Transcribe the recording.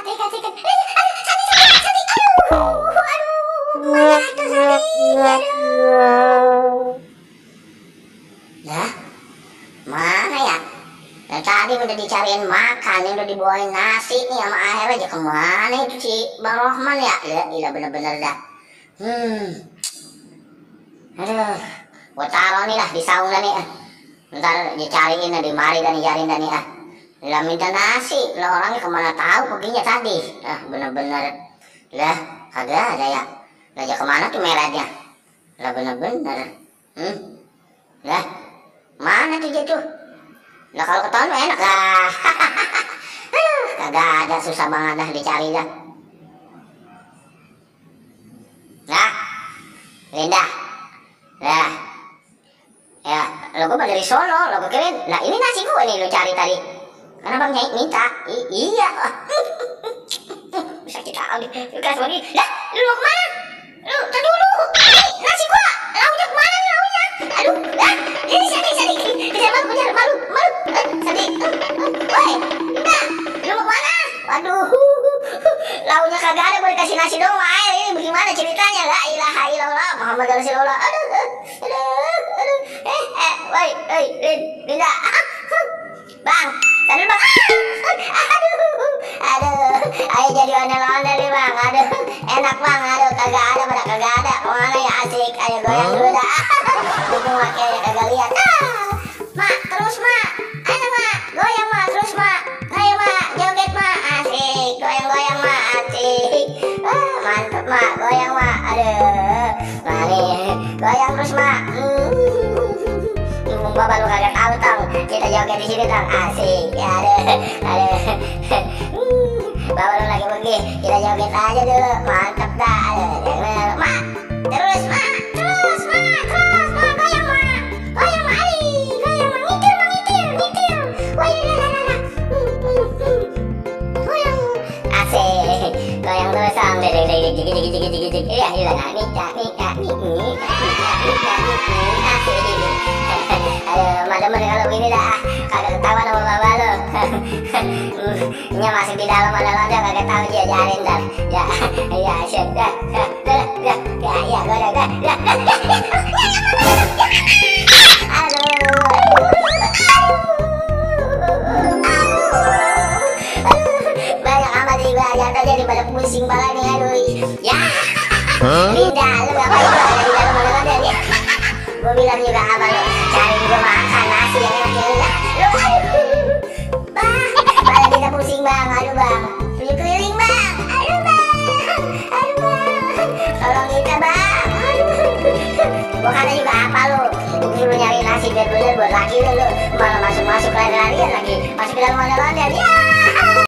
Tiket. Aduh, Lah, mana ya? Dan tadi udah dicariin makan, udah dibawain nasi nih sama air aja, kemana itu si Bang Rohman ya? Ya, gila bener-bener dah. Aduh, gua taruh nih lah di saung dah nih. Ntar dicariin dah, dimari dan dijarin dah nih Lah minta nasi, lah orangnya kemana tahu perginya tadi. Bener-bener. Lah, kagak ada ya. Lah ya kemana tuh meretnya? Lah bener-bener. Lah, mana tuh dia tuh? Lah kalau ketahuan mah enak lah. Kagak ada, susah banget dah dicari dah. Nah, Linda. Lah. Ya, lo gue dari Solo, lo kirain. Lah ini nasi gue nih lo cari tadi. Karena Bang Nyai minta. Iya. Bisa kita ambil. Keras lagi. Lah, lu mau kemana? Lu tadi dulu. Nasi gua. Launya kemana launya? Aduh, lah. Ini sadi. Kejar malu. Sadi. Woi, Linda. Lu mau kemana? Waduh. Launya kagak ada, boleh kasih nasi doang air. Ini bagaimana ceritanya? La ilaha illallah Muhammad Rasulullah. Aduh. Woi, Linda. Bang, tadi Bang. Aduh, ayo jadi ondel-ondel nih Bang. Aduh, enak Bang. Aduh, kagak ada. Mana ya asik. Ayo goyang dulu dah. Dukung makanya kagak lihat. Mak, terus Mak. Ayo Mak, goyang Mak, terus Mak. Ayo Mak, joget Mak. Asik, goyang Mak, asik. Mantep Mak, goyang Mak. Aduh, mari goyang terus Mak. Bapak lu kagak tahu kita joget di sini tang, asik. Ya aduh. Bapak lu lagi pergi, kita joget aja dulu, mantap dah. Mak, terus Mak, goyang Mak, ngitir. Goyang, asik, goyang terus sang, deg. Iya, asik. Aduh, madem kalau begini dah, kagak ketahuan sama bapak lo. Nya masih di dalam ondel-ondel, kagak tahu dia jarin dah. Ya, sudah. Ya, goda. Banyak amat juga jatuh jadi pada pusing pala nih, aduh. Ya. Linda, lu ngapain ada di dalam ondel-ondel ya? Gue bilang juga apa lo, cari juga makan nasi yang enak ya. Lu Bang, malah kita pusing Bang. Aduh Bang, tunjuk keliling Bang. Aduh Bang, tolong kita Bang. Gue kata juga apa lo, gue suruh nyari nasi biar bener buat laki lo. Malah masuk lari-larian lagi, masuk ke dalam ondel-ondel. Ya.